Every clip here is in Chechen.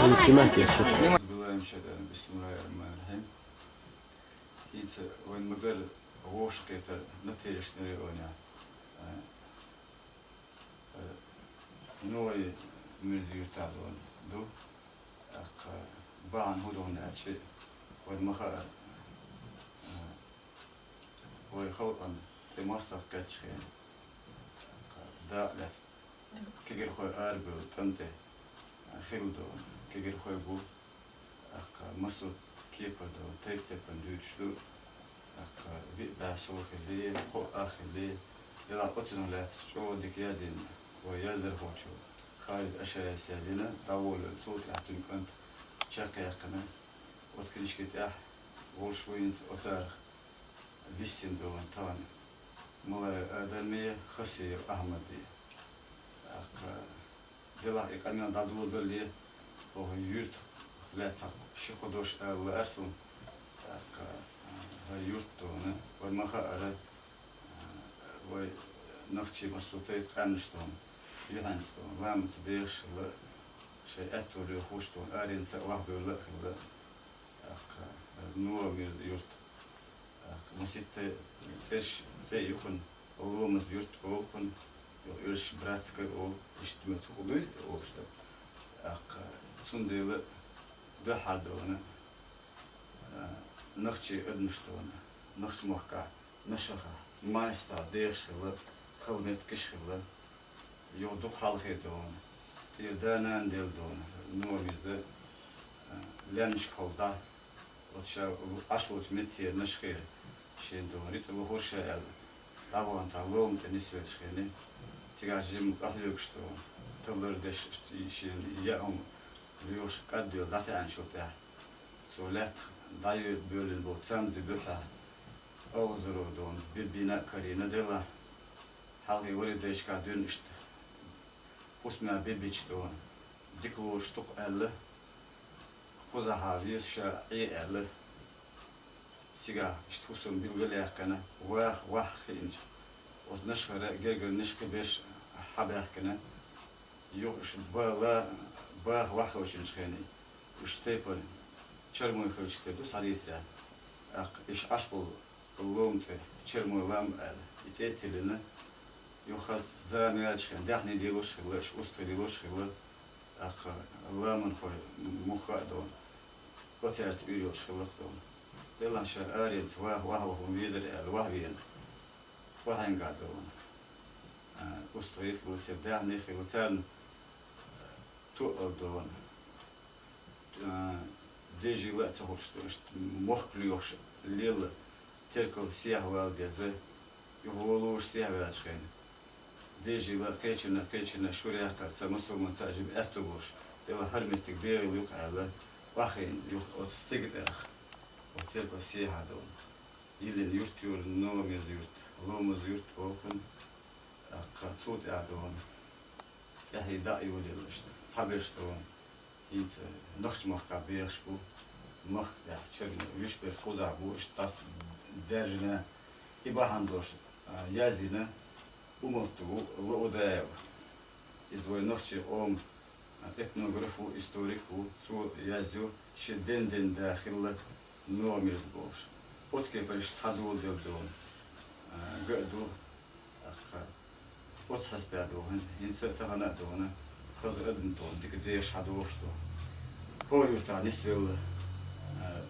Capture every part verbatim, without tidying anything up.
Снимать я. أعوذ بالله من الشيطان الرجيم. بسم الله الرحمن الرحيم. ХӀинца вайн магар вовшахкхетар Натиришна районе. Э, э, Новый Мирза юртахь долу ду. ТӀаккха бахьана хӀун ду аьлча, вайн ма хаара, э, вай халкъана тӀе мостагӀа кхаьчча хенахь, тӀаккха дакъа лаьцна кегирхой арабевлла тӀам тӀе хилла долу. Кегирхой бу, тӀаккха массо а кепара долу, тайп-тайпана дуьйцуш ду, тӀаккха виъ бӀе сов хилли, кхоъ ах хилли, делахь оцунах лаьцна чӀогӀа дика язйина, вай яздархочо Халид Ашаевс язйина, дӀаволавелла, цул тӀаьхьа цуьнан кӀант чекхъяьккхина, оцу книжки тӀехь волуш ву хӀинца оцарах виссина долу тахана Малаев Адамий, Хасиев Ахьмадий. ТӀаккха делахь и къамел дӀадолале, оха юьртах лаьцна ши-кхо дош ала лаьара суна. ТӀаккха, а, хӀара юрт долу, вай ма хаара, а, вай нохчий массо а тайпа къаьмнаш долу, юьхьанца долу, ламаца бехаш хилла, шайн аьтто лоьхуш долу, аренца а охьабевлла а хилла. ТӀаккха, хӀара Новый Мирза юрт. ТӀаккха масийтта цӀерш, цӀе а ю кхуьнан, Ломаза юрт олу кхуьнан, юха уьш Братская олу, иштта ма цу хӀу дуй олуш дан. ТӀаккха цундела дуьххьара долу, а, нохчий адамаш долу, нохчмохкахь, нашахахь, масийтта дехаш хилла, кхала меттигаш хилла, юха дукха хьалхе долу, тӀера да-нана делла долу, Новый Мирза, а, лаьмнашкахула дӀа, оцу ша Ӏаш волчу меттера нашхера шена долу рицкъа вахара ша аьлла, дӀавахана цхьа лома тӀе нисвеллачу хенахь, цигахь жимма къахьоьгуш долу, таллар деш шена яа хӀума лоьхуш кӀадвелла дӀатаьӀначул тӀаьхьа, цо лаьттах дӀайоьду боьллина болу цамзи буьххьехь, агӀазаро долу бибина а карийна делахь, хьалхе вари дайшкахь дуьйна иштта, хӀусамехь бибича долу, дика лоруш ду-кх аьлла, кхузахьа веза ша Ӏе аьлла, цигахь иштта хӀусам билгал а яьккхина, ваха ваха хиъначу оцу нашхара гергарниш кхиберш хьабаьхкина, юха уьш бала баха ваха хевшинчу хенахь, уьш тайпана Чермой хилча тера ду схьадийцарехь, тӀаккха уьш Ӏаш болу лома цӀе Чермой лам аьлла, и цӀе а тиллина, юха зама яьлча хенахь даьхни лелош а хилла, уьш устагӀий лелош а хилла, тӀаккха ламанхой муха а долу, оцаьрца уьйр йолуш хилла-кх долу. Делахь ша аренца ваха, ваха ваха хӀума везара аьлла, ваха веана, вахьийна долу. А, устагӀий хилла, церан даьхни хилла, царна тоъал долу. А, дежийла а ца хуьлуш ду, иштта мохк лоьхуш лелла, теркал сехьа вала деза, юха волуш сехьа ваьлча хенахь. Дежийла а кхечунна, кхечунна шура яккхар ца мусулманца а жима аьтту болуш, делахь хӀара меттиг бегӀийла ю-кх аьлла, вахийна юха оцу стеган цӀарах, оцу теркал сехьа долу. Йиллина юрт ю-кх, Новый Мирза юрт, Ломаза юрт олу кхуьнан, тӀаккха цул тӀаьхьа долу, тӀаьхье дӀа а йолаелла иштта, цхьаберш долу. ХӀинца нохчмахкахь бехаш бу, махка тӀехь Чермой, вуьш берш кхузахь бу, иштта дӀасадаьржина, и бахьана долуш, а, язйина, умалт ву Лаудаев. Иза вайн нохчийн къоман этнограф ву, историк ву, цо язйо, шен ден-ден да хилла Новый Мирза бохуш. Оцу кепара иштта хьадоладелла долу, а, га а ду, тӀаккха оцу хьаьспехь ду, хӀин-, хӀинца а тахана а ду, хаза адам ду, дика дехаш хьадохуш ду. ХӀокху юьртахь нисвелла, а,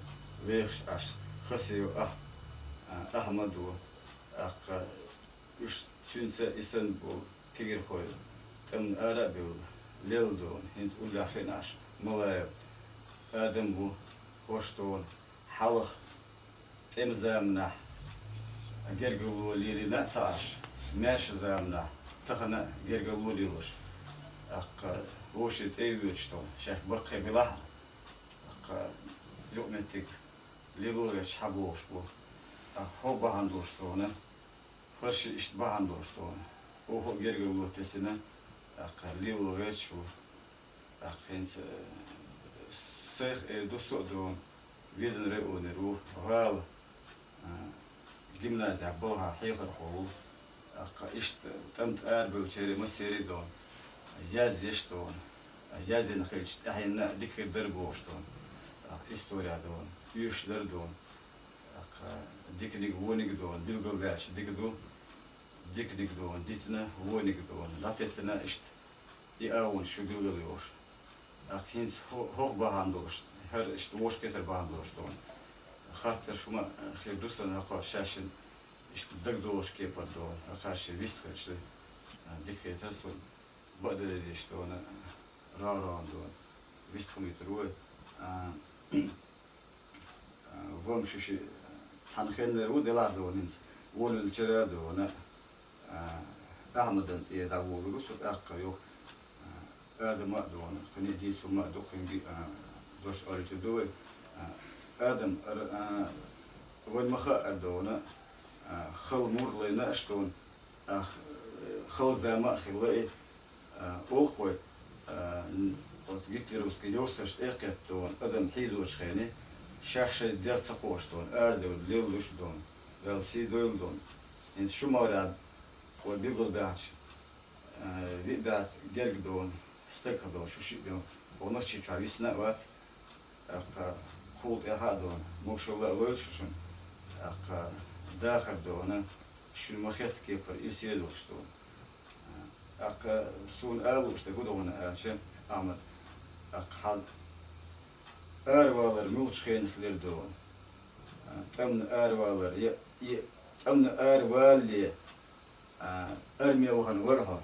вехаш Ӏаш, Хасиев Ахь-, а, Ахьмад ву, тӀаккха уьш цуьнца и санна болу кегирхой тӀамна ара а бевлла, лелла долу, хӀинца уллехь хиъна Ӏаш, Малаев Адам ву, хӀорш долу, хьалха тӀеман заманахь гергарло лелийна а ца Ӏаш, маьрша заманахь тахана а гергарло лелош, тӀаккха вовшийн тӀе а воьдуш долу, шаьш баккхий белахь а, тӀаккха юкъаметтиг лело а гӀерташ хьабохуш бу. ТӀаккха хӀокху бахьана долуш долу, хӀорш иштта бахьана долуш долу, оха а гергарло тесина, тӀаккха лело гӀерташ ву. ТӀаккха хӀинца, э, сайх эр ду со а долу, Веданан районера ву, гӀала, э, гимназехь балхахь хьехархо ву. ТӀаккха иштта тӀам тӀе арабевллачеран массеран а долу, язъеш долу. Язйина хилча, тӀаьхьенна дика хир дар бохуш ду. Истори ду, уьш дар ду. Диканиг, вониг ду, билгалдаьлча дика ду, диканиг ду, дитина, вониг ду, дӀатеттина иштта и агӀонаш шу билгал йолуш. ТӀаккха хӀинца хӀо-, хӀокху бахьана долуш, хӀара иштта вовшахкхетар бахьана долуш ду. Хаттар шу ма хир ду сан хӀокхо шаьшшинна иштта дагадогӀуш кепара ду, хӀокхо шен вист хилча, дика хетара суна. Бакъдерриш ду, рогӀ-рогӀана ду, вист хӀума йитар вай. А, а, вон шу ши цхьана хеннара ву делахь ду, хӀинца волавеллачара ду, а, Ахьмадан тӀе дӀаволур ву со тӀаккха юха, а, Адама а ду, кхуьнан дийцар ма а ду, кхуьнга, а, дош оьллуьйтур ду вай. А, Адам, ар-, а, вайн ма хаъара ду, а, хала мур лайна аш ду, Ах, э, хала зама а хилла и, а, олхой, а, н-, оцу гитлеровский йовсаршна тӀе а кхетта ду, адам хьийзочу хене, шаьш шайн дел ца кхош ду, арадевлла леллуш ду, Далла сий дойла ду. ХӀинца шу мара вай билгалбаьхча, а, виъ баьц герга ду, стаг а ду, шу шиъ ду, оха нохчий чохь висна а вац, ТӀаккха кхул тӀаьхьа а ду, могушалла а лойла шу шуна. ТӀаккха дахар ду, шуна ма хетта кепара, и сий долуш ду. ТӀаккха суна ала лууш дерг хӀун ду аьлча, Ахьмад, тӀаккха хьан аравалар муьлхачу хенахь хилар ду? ТӀамна аравалар, я, я тӀамна аравалале, а, арме вахана вара хьо,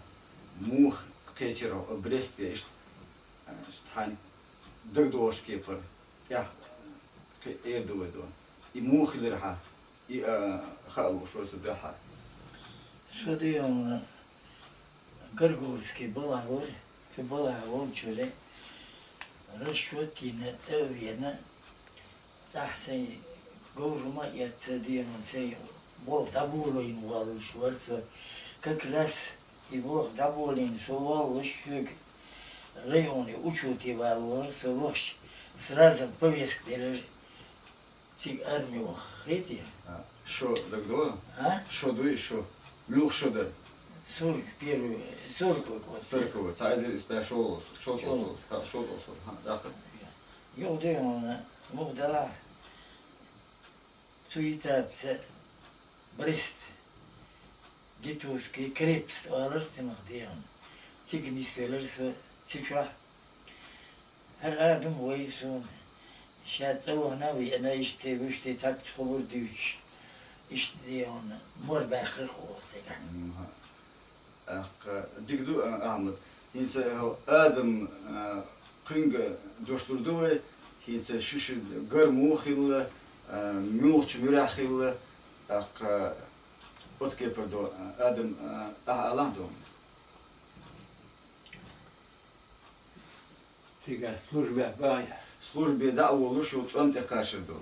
муха кхечира хьо Бресте иштта, а, тхьайн дагадогӀуш кепара тӀехь кхин эр ду вай ду. И муха хилира хьан? И, а, хаа лууш вара со дуьххьара. Со дуьйна Горгольский балахь вара, цу балахь волчуьра расчет йина, цӀа а вена, цӀахь сайн говрам а эцна, дегӀан сайн болх дӀаболийна воллуш вара со. Как раз и болх дӀаболийна со воллуш, шуьга районе учёте вала вара со вахча, сразу повестка делира цига арме ваха. Хетий? А, шо дагадогӀу? А? Шо дуй, шо? Муьлха шо дара? Сорок первый, сороковый год. Сороковый. Цхьа эзар исс бӀе шолгӀа, шолгӀа. ШолгӀа. Шо-, ха, шолгӀа со. Ха, даккха. Юха де вана, муха дала, цу этапца Брест, Гитовский крепость олура цунах дегӀан. Цига нисвелира со, цу чохь. ХӀара адам вай суна. Ша цӀа вахана а веана, иштта вуьшта цхьацца хабар дуьйцуш, иштта дегӀан мор баьхира хӀокху цигахь. Мгм. ТӀаккха дика ду, а, Ахьмад. ХӀинца хьо Адам, а, кхуьнга дош лур ду вай. ХӀинца шу ши гар муха хилла, а, муьлхачу муьрехь хилла, тӀаккха оцу кепара ду, а, Адам, а, ахьа алахь ду. Цигахь службехь бахьа. Службе дӀа а волуш, шу тӀом тӀе кхачар ду.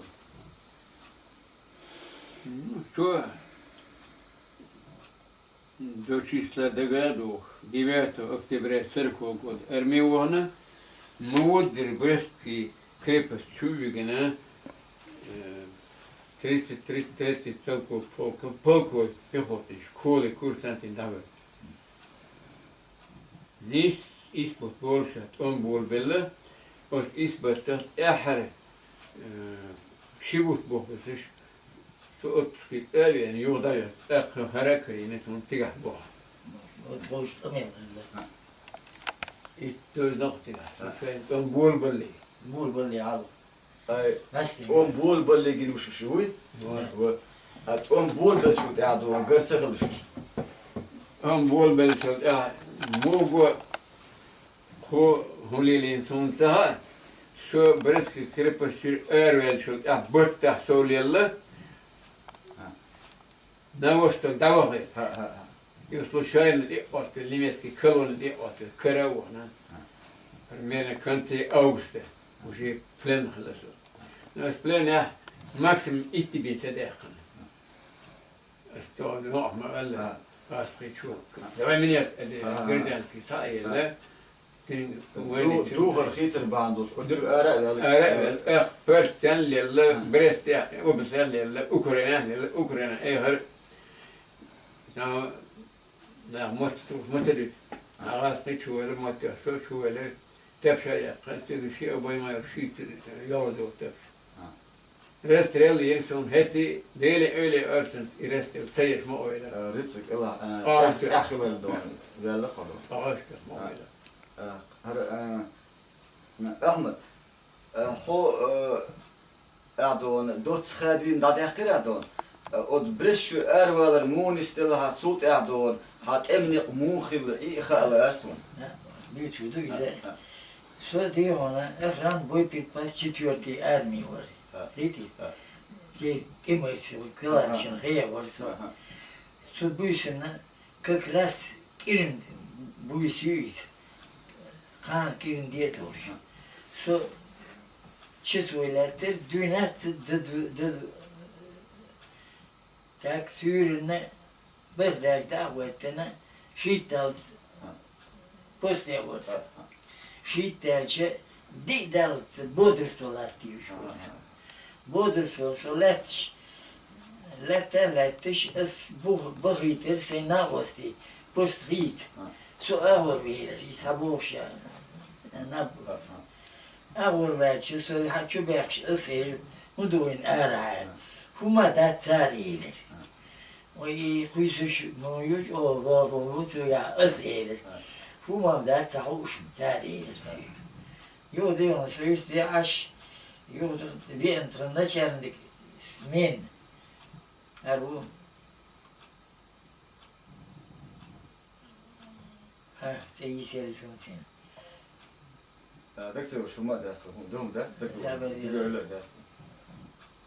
Ну, что? До числа дага а духу, девятого октября сорокового года арме вахана, ма ваддара Брестский крепость чу а вигина, э, тридцать третий стрелковый полк, полковой пехотный школы курсантин дӀавигина. Нийсса исбат болуш тӀом болабелла, оцу исбатах тӀаьххьара, э, ши бутт бохург ца Со отпуске цӀа а веана, юха дӀавоьду, тӀаккха хӀара а карийна, суна цигахь боху. Вот бовш къамел хилла. Итт дойдакъ цигахь, со шайн тӀом болабалле. Болабалле хьал. Ай, тӀом болабалле гина уьш ши вуй? Вот. Вот. А тӀом болабеллачул тӀаьхьа дугӀун гар ца хилла шуьша? ТӀом болабеллачул тӀаьхьа муго Кхо хӀун лелийна суна ца хаьа, со Брестский крепостера араваьллачул тӀаьхьа баттахь сов лелла, на восток дӀавахийта. ХӀа, хӀа, хӀа. И случайно тӀе а Ӏоттавелла, немецкий колонна тӀе а Ӏоттавелла, кара а вахана. Примерно конце августа уже пленна хилла со. Но аса пленехь максимум итт бен ца даьккхина. Ас тхуна юкъахь ма аьлла, ас кхечо. Давай меня, э, гражданский схьа а елла, цуьнан вайна ду-, духар хийцар бахьана долуш, оццуьра ара а ваьлла. Ара а ваьлла, тӀаккха Портен лелла, Брестехь, Обсехь лелла, Украинехь лелла, Украина эхар. Нах, нах мотт, мотт дуьту. Нах ас кхечо велла, мотт, со чу велла. Тепша яьккха, цуьнга ши обойма йолу шийтта йолу тепша. А. Расстрел йира суна хӀетте, Деле, Эвле оьрсанца и расстрел ца еш ма ойла. А, рицкъ ила, а, тӀаьхьа хилар дона, ваьлла хало. ТӀаккха ма ойла. А, хӀара, а, Ахьмад, а, хьо, а, Аьдона, доцца хадийна дӀадаьккхира Аьдона. Оцу Брестчуьра аравалар муха нисделла хьан, цул тӀаьхьа дона, хьан тӀеман некъ муха хилла, и хаала ас ван. Дуьйцур ду иза. А, а. Со дийхьона, охрана боеприпас четвёртый армии вара. А. Видите? А. Цей тӀимайса, Галатичун хея вара со. Аха. Цу буьйсанна как раз кӀиран буьйса ю иза. Кхана кӀиран де а долуш. Со часовой лаьттара, двенадцать до, до, до, так, суьйранна, бархӀ даьлча дӀа а хӀоьттина, шийтта даллалц постехь вара со. Шийтта даьлча, диъ даллалц бодрство латтийша вара со. Бодрство со лаьтташ, лаьтта а лаьтташ, ас бух бахийтира сайн накъостий, пост хийца. Со агӀор веара, и схьабохуш а, наб. АгӀор ваьлча, со хьан чу баьхкаш ас элира: «ХӀун ду вайн ара хьара?» «ХӀумма дац», цара элира. Вай и кхуьйсуш ма ю чӀогӀа боху, цуьнга ас элира: «ХӀумма дац, ца хууш ма», цара элира цуьнга. Юха дийхьа со иштта де Ӏаш, юха веана тхан начальник смена. ХӀара ву. Ах, цӀе йисера суна цуьнан. А, даг ца вуш, хӀума дац, хӀума дац, даг ца вуш, даг ца вуш.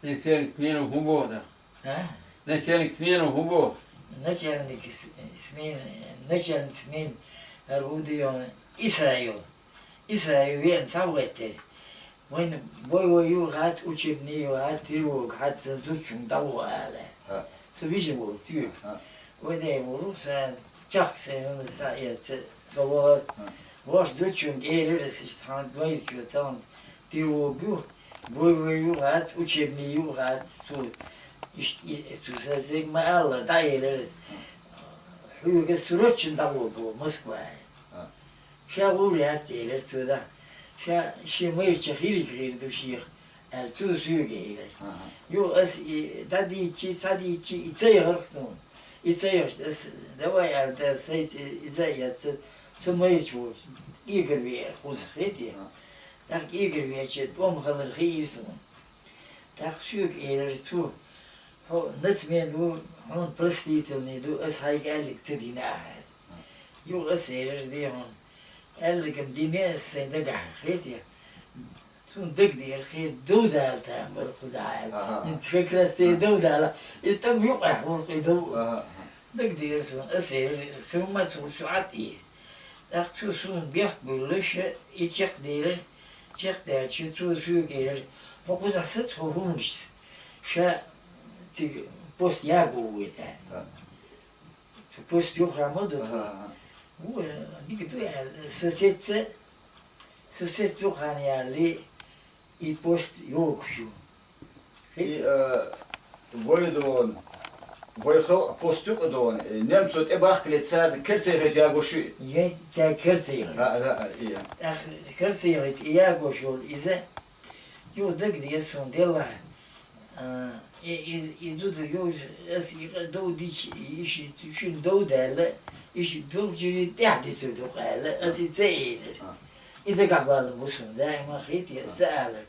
Начальник смены хӀун боху, да? А? Начальник смены хӀун боху? Начальник с-, смены, начальник смены, хӀара ву дийхьа Исраил. Исраил веана схьаветтара. Вайна бой-вой юхац, учебный юхац, тревога хьаьца зудчуьнга дӀагӀо ала. Со вижа волу соьга. Вай дай волу, сан чахка сайн хӀума схьаэца, со вахара. Ваш зудчуьнга элира ас иштта: «Хьан вайчо тахана тревога ю, бой-вой юхац, учебный юхац», цо. Иштта и, цо сан зиг ма алла, дӀаэлира ас. Хьоьга срочно дӀагӀо боху Москва. Ша гӀур яц, элира цо, да. Ша шен майрачу хилиг хир ду шех, аьлла, цо соьга элира. Юха ас и дӀадийчи, схьадийчи, и ца яхарх суна. И ца яхаш, ас давай аьлла, да, сайца иза а эцна, со майрачу волчу кӀегар веара кхуза, хетий? ТӀаккха кӀегар веача, тӀом хилар хиира суна. ТӀаккха соьга элира цо: «Хьо нацмен ву, хьуна простительный ду, ас хьайга аьлларг ца дина ахьа», аьлла. Юха ас элира дийхьа: «Аьлларг-м дина ас сайн дагахь, хетий?» Суна дагадеара, хетий, дов дала тамаш бара кхузахь аьлла. ХӀинца как раз церан дов дала, и тӀам юкъахь вара кху и дов. Дагадеара суна, ас элира: «Кхин ма ца ву, со Ӏад ийра». ТӀаккха цо суна бехк буьллуш, и чекхделира, чекхдаьлча, цо соьга элира: «Хьо кхузахь саца хьо хӀуманашца, ша цига пост яго вуьйту», аьлла. Цу пост юххера ма ду тхо. Ву, дика ду аьлла, со саца, со саца дукха хан ялале, и пост йогуш ю. И, э, вай дона, вай халкъ пост юкъа дона, э, немцо тӀебахкале царна керцей хӀайта ягош ю? Е, цаьрга керцей хӀайта. А, а, а, и. Ах, керцей хӀайта и ягош йолу иза, юха дагадеа суна делахь, а, и, и, и зуда йовш, ас и къа дов дича, и ши, шуьна дов даьлла, и ши долчуьра тӀаьхьа дицур ду-кх аьлла, ас и ца элира. И дагахь балам бу суна, даима хетий, ас ца алар.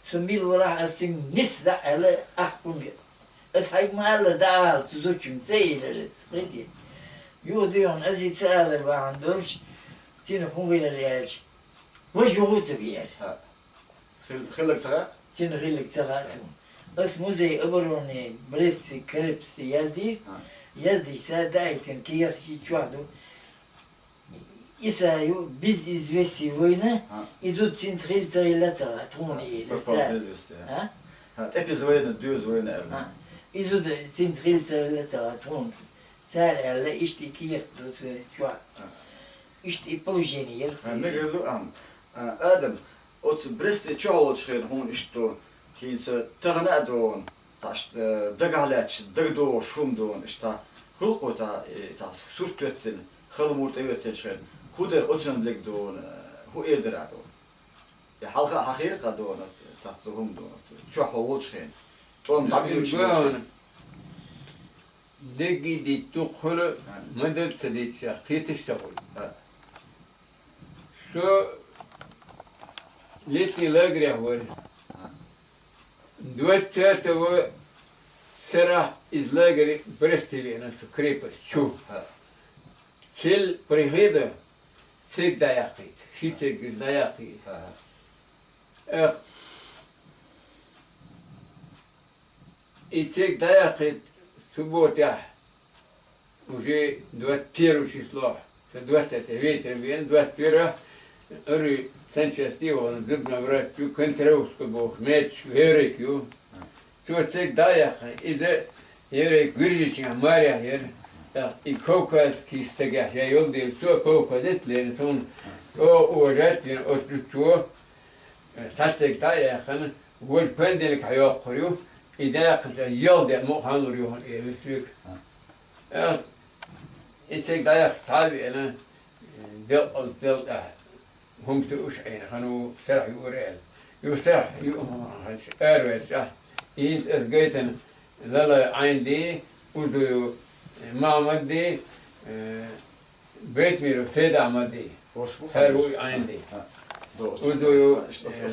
Со мила валахь, ас цуьнга нисса дӀа аьлла, ахь хӀума ю. Ас хьайга ма-аллара, дӀаала цу зудчуьнга, ца элира ас, хетий. Юха дуьйхьна ас и ца алар бахьана долуш, цуьнан хӀун хилар аьлча, важа юха а ца веара. Хил-, хилларг ца хаьа? Цуьнан хилларг ца хаьа суна. Ас музей обороны Брестский крепости яздийра, яздича даийтина кехаташ чохь ду. Исаю без известия вайна, и зуда цуьнца хилла ца хилла ца хаьа, тхуна элира цара. Пропал без вести, а? ТӀепаза вайна, доьза вайна аьлла. И зуда цуьнца хилла ца хилла ца хаьа, тхуна. Цара аьлла, иштта и кехат ду цу чохь. Иштта и положение яра. Мегар ду, амма, а, Адам, оцу Бресте чохь волчу хенахь хьуна иштта ду, хӀинца тахана а ду, Цхьа ш-, э, дагахь лаьтташ, дагадогӀуш хӀума дуна, иштта хуьлу-кх вай цхьа, э, цхьа сурт тоьттина, хала мур тӀе оьттинчу хенахь. ХӀун дара оцунна лерг дуна, э, ХӀу эр дара а дона. Я хьалха а хьахийра кхы дона, тахта хӀума дона. Чохь хьо волчу хенахь. ТӀом дӀабуьйлуш волчу хенахь. Дегги дитт дукха хуьлу, ма дар ца дитт шех, кхеташ ца хуьлу. Со летний лагерехь вара. Двадцатого сарахь из лагерь Бресте веана, цу крепость чу. Цель прихода церг дӀаяьккхийта, ши церг иза дӀаяьккхий. Эх, и церг дӀаяьккхийта субботехь, уже двадцать первого число, со двадцать вечером веана, двадцать первого Ӏуьйре санчасти вахана, зубной врач ю, Контровский боху, медик, еврейк ю. Цо церг дӀа а яьккхина, иза еврейк виржича маре яра, тӀаккха и кавказский стагехь я йолу дела, цо кавказец лерина, суна чӀогӀа уважать вина оцу зудчо, цхьа церг дӀа а яьккхина, важа понедельникехь йоккхур ю, и дӀаяьккхинчу ялх де мукъа хьалур ю хьуна, элира соьга. Э, и церг дӀаяьккха цхьа а веана, делкъалц делкъехь, хӀума туьуш Ӏийна хана ву, сарахь юура аьлла. Ю сарахь юуш араваьлча, и хӀинца ас гайтина Лалай Ӏайнди, Удуев Махьмадди, э, Бейтмиров Сайд-Ахьмадди. ХӀара ву и Ӏайнди. Удуев, э,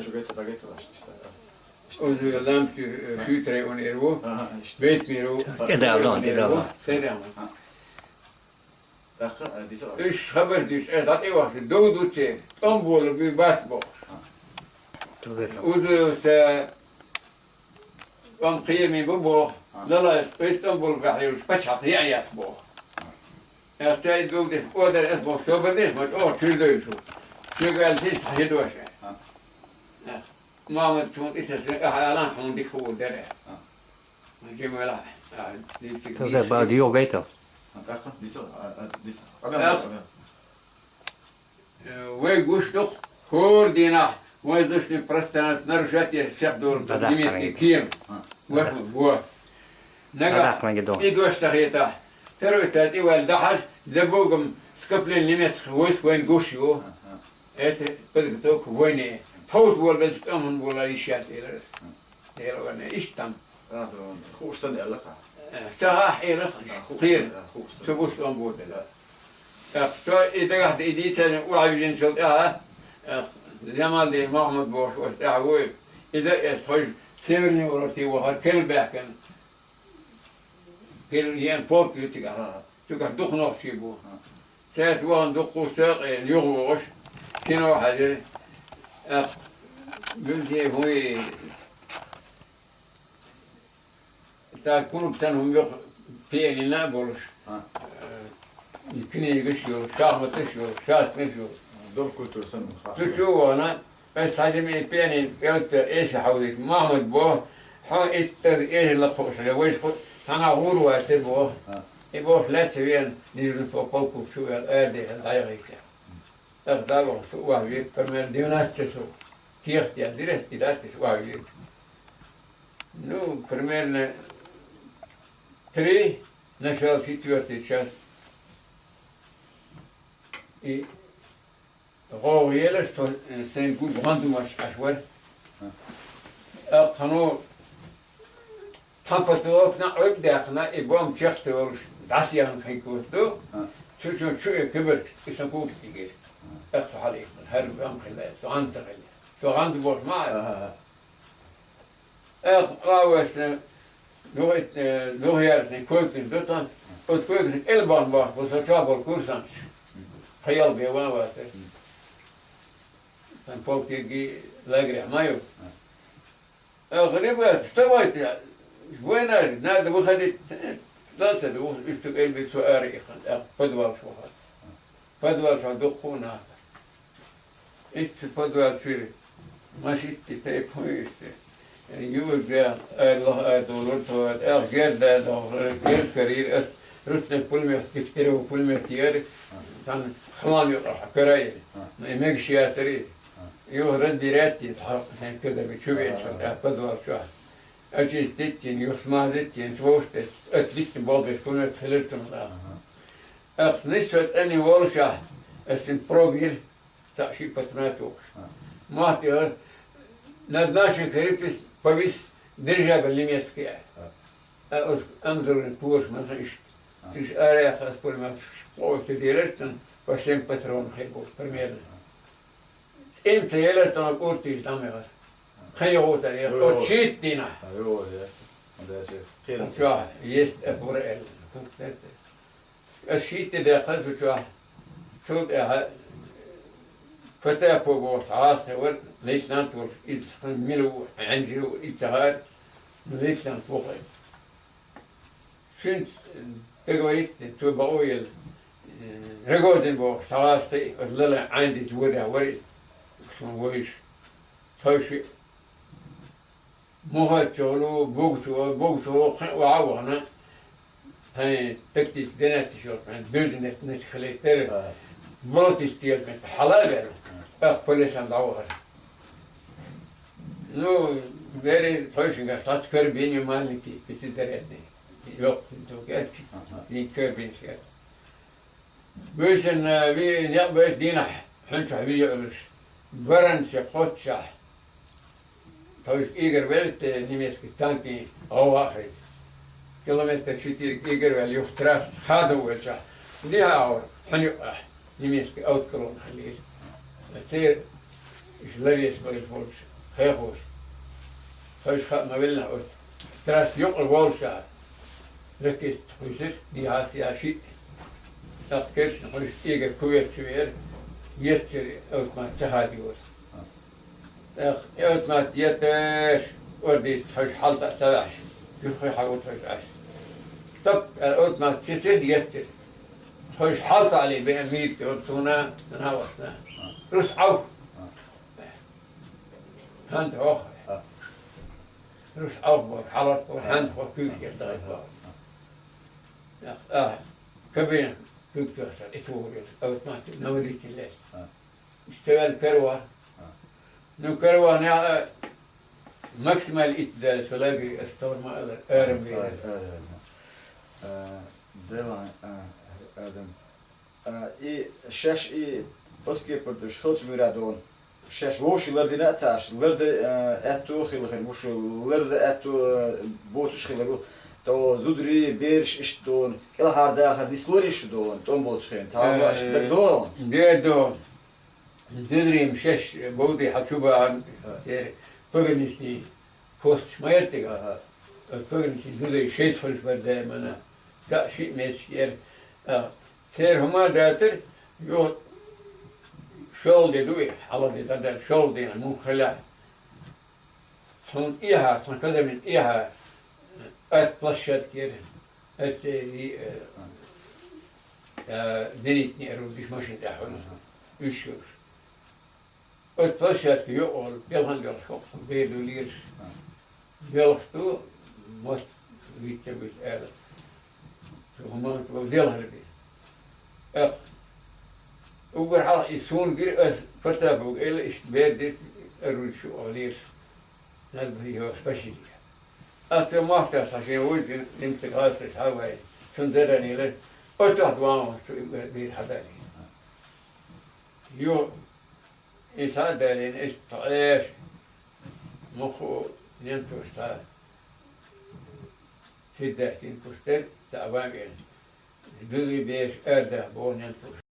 Удуев Ламчур, э, шуьйтарай уна эр ву. Бейтмиров, тӀедалло, тӀедалло. Сайд-Ахьмад. Уьш хабар дуьйцу, эр дӀатӀевахча, дов ду церан, тӀом болар буй бац бохуш. Удуевс тӀом кхераме бу боху, Лалайс вай тӀом болу бахьана йолуш пачхьалкх яа яц боху. Эх, ца и дов деш, одар ас боху, собар деш, ма чӀогӀа чуьра дойла шу. Шуьга аьлла, сица хьан хи дош. Эх, Махьмад, суна и таса ахьа алан, хьуна дика хуур дара. Джамала, а, дийциг Товдар дийциг. Бади йогайтал. А, тӀаккха дийцал, а, а, дийцал. Ах. Э, вай гуш ду-кх, хӀора дийнахь воздушный пространство нарушать еш сех долу немецкий кема. Ваш го. Нагахь и дош ца хетахь, второй этаж и ваьлла дахьаш, за Богом скопление немецких войск вайн гуш ю. Это подготовка к войне. Тховса волу беза тӀом хӀунда волу йиш яц, элира ас. Дела варна, иштта там. А, ду, хууш дан аьлла кхаъ. Э, ца ахь элира, а, хууш кхера. Дан, а, хууш дан. Цу бус тӀом бода. Да. Так, со и дагахь и дийцарна охьавижина шел тӀаьхьа, э, Ямалдин Мохьмад бохуш оцу тӀаьхьа вуй. Иза эс тхойжа Северный Уральский вахар керла баьхкина. Керла еана полк ю цигахь. А. Цигахь дукха нохчий бу. А. Цаьрца вахана дуккха а сакъе юха вогӀуш, кино хьаьжира. Ах, музей хӀун и, цхьа клуб санна хӀума юха пианино а болуш. А. Э, книгаш йолу, шахматаш йолу, шашкаш йолу. Дор культура санна хӀума. Цу чу а вахана, ас хьаьжира и пианино кӀелта эша хьовзийта. Махьмад боху, хьо иттаза эшала кхуъуш хьо, вайша кху цхьана гӀур вацара боху. А. И бохуш лаьцна веана, нижна по полку чу веана, арадехира дӀаяхийта. Ах, дагахь, со охьавега, примерно двенадцать часов. Кехат яздира, и дац, охьавега. Ну, примерно три, начало четвёртый час. И гӀовгӀа елаш, со, э, сайн гуг гӀондамаш Ӏаш вара. Ах, хьано, тхан потолокна Ӏуьрг даьккхина, и бомба чехта йолуш дӀасаяхна хин куц ду. А. Цу чу чу э кибарг, и сан куц тӀигира. А. Ах, цу хьалийхна, хӀара бомба хилла, цу гӀанта хилла. Цу гӀанта боху ма а. А, а, а. Ах, а вайса, ну, э, ну, яра, тхан койкаш ду тхан. Оцу койкаш кӀел бахна бахна, бу со чохь болу курсанташ. Тхан ял бен ван вацара. Сан полк ерги лагерехь ма ю. А. Ах, ребята, вставайте, война же, надо выходить. Дал ца ду, уьш цу кӀел бен со ара ихна, ах, подвал чу вахара. Подвал чохь дуккха а нах. Иштта подвал чуьра машитти тайпа хӀун иштта. Юург бен, ара лаха ара долура тхо, ах, герда дохура, герда карийра ас, ручной пулемет, дегтяревый пулемет яра, цхьана хлам юкъахь карийра. Но и мегаш яцара иза. Юха разбирать дина цхьа сайн казарме чу веача, тӀаккха подвал чохь. Очистить дина, юха смазать дина, сволжтес, отлично болх беш, пулемет хилира цунах. Ах, нисса цӀена волушехь, ас цуьнан пробира, Цхьаъ шиъ патронат воккхуш. А. Мотт яр, назначен карипис повис дирижабль немецкий. А. А оцу Амзурин пораш ма сан иштта. А. Цуьнаш араяьккха ас пулемёташ кхоъ ца делира цунна, по семь патрон хир бу, примерно. А. ЦӀена ца елира цунна кӀуртийчу дӀа ма яхара. Кхин йогӀу тара яра. Оцу шийтта дийнахь. А, йо, я. Дальше. Кхин. Чохь, есть а бура аьлла. Ас шийтта де даьккхира цу чохь. Цул тӀаьхьа Потапов бохуш цхьа гӀазкхи вара, лейтенант волуш, иза хан мила ву, хьаьнжа ву, иза ца хаьара, ну, лейтенант ву хьо. Цуьнца договориться, цо бакъо елла, э, Рогозин бохуш цхьа гӀазкхи, оцу лалайн Ӏайн дита водехь вара иза, суна вуьйш. Тхойши Мухаччо лу, Бугчо, Бугчо лу, кхин а охьа а вахана, тхайн тактически динатиш йолу, тхайн билгнет начхалийтара, а, болотиш тела тхайн хьала а вера, а, тӀаккха полисам дӀавахара. Ну, вери тхойшингаш цхьацца карабин ю маленький, пятизарядный, йоккха, ага, карабинаш яц. Буьйсанна, э, ви-, некъ беш дийнахь, хьуьнчохь вижа Ӏуьллуш, баранча кхоччехь. Тхойш кӀийгар велла те, немецкий танкийн гӀовгӀа а хилла. Километр четыре кӀийгар ваьлла юха трасса хадо велчахь, дехьа а гӀора, хьуьнан юкъахь немецкий автоколонна хиллера. Церан иша ларъеш бевлла волчу хехоша. Тхойш хаа ма веллина оцу трасса юкъа воллушехь, ракета хуьйсира, дехьа а, сехьа а шиъ. ТӀаккха керчна хьуьнаш кӀийгар кувет чу веара, еттера автомат ца хадийора. ТӀаккха и автомат етташ, ордийца тхойш хьалта а ца ваьхьаш, юххе хьан ву тхойш Ӏаш. Тап аьлла автомат цицира, еттера. Тхойш хьалта а ле беа мийрта йора суна, нана а вашна. Рус Ӏовх! ХӀанз хьох! Рус Ӏовх боху, хьалат боху, хӀанз хьох куьйгаш тахана боху. Ахь, кабинет куьг тоьхчара, и тухур иза, автомат наводитель леш. Иштта ваьлла караван. Ну, караван яа, максимально итт даьлла со лагере ас товр ма аллара, арам веара. Ара, ара, ара. А, Делан, а, Адам. А, и шаьш и оцу кепара долуш халчу муьра долу. Шаьш вовшийн лардина а ца Ӏаш, ларда, а, аьтту а хилла хир бу шу, ларда аьтту, а, боцуш а хилла бу. То зударий, бераш иштта долу, кӀелхьардахар нислорий шу долу, тӀом болчу хенахь? Тахана иштта дагадогӀу? Дера ду. Зударий шаьш бовдий хьан чу баан, церан пограничный посташ ма яра тӀе. Ага. Оцу пограничный зударий шайца хуьлуш бара даимана. Цхьаъ шиъ меттигера. А, церан хӀума а дацара, юха шолгӀа де ду и, хьалха де дӀадаьлла, шолгӀа дийнахь муха хилахь. Цунна тӀехьа, цунна казармин тӀехьа, артплощадка яра. Артиллери, э, э, зенитный орудиш машин тӀехь хуьлу. Уьш йолуш. Оцу площадка йокъа волу, белхан белхаш хӀокху бер ду лелаш. Белхаш ду, мотт вицца буьйцу аьлла. Цу хӀуманца вала делхар бен. Эх, уггар хьалха и суна гира ас, Потаповга элла, иштта бер дерг, орудиш ю оха лелаш. Надо было его спасти. Ас цо мохтар цхьа шен вуй, цуьнан нимца гӀазкхаша хьавай. Цунна задание лар, оццахь ван ван цу и бер хьадалийна. Ю, и схьа а далийна, иштта цхьа Ӏеша, мухху немцоша цхьа сиддаш дина куш тера, цхьа а ван вен. Дуьзий беш арадахь боху немцоша.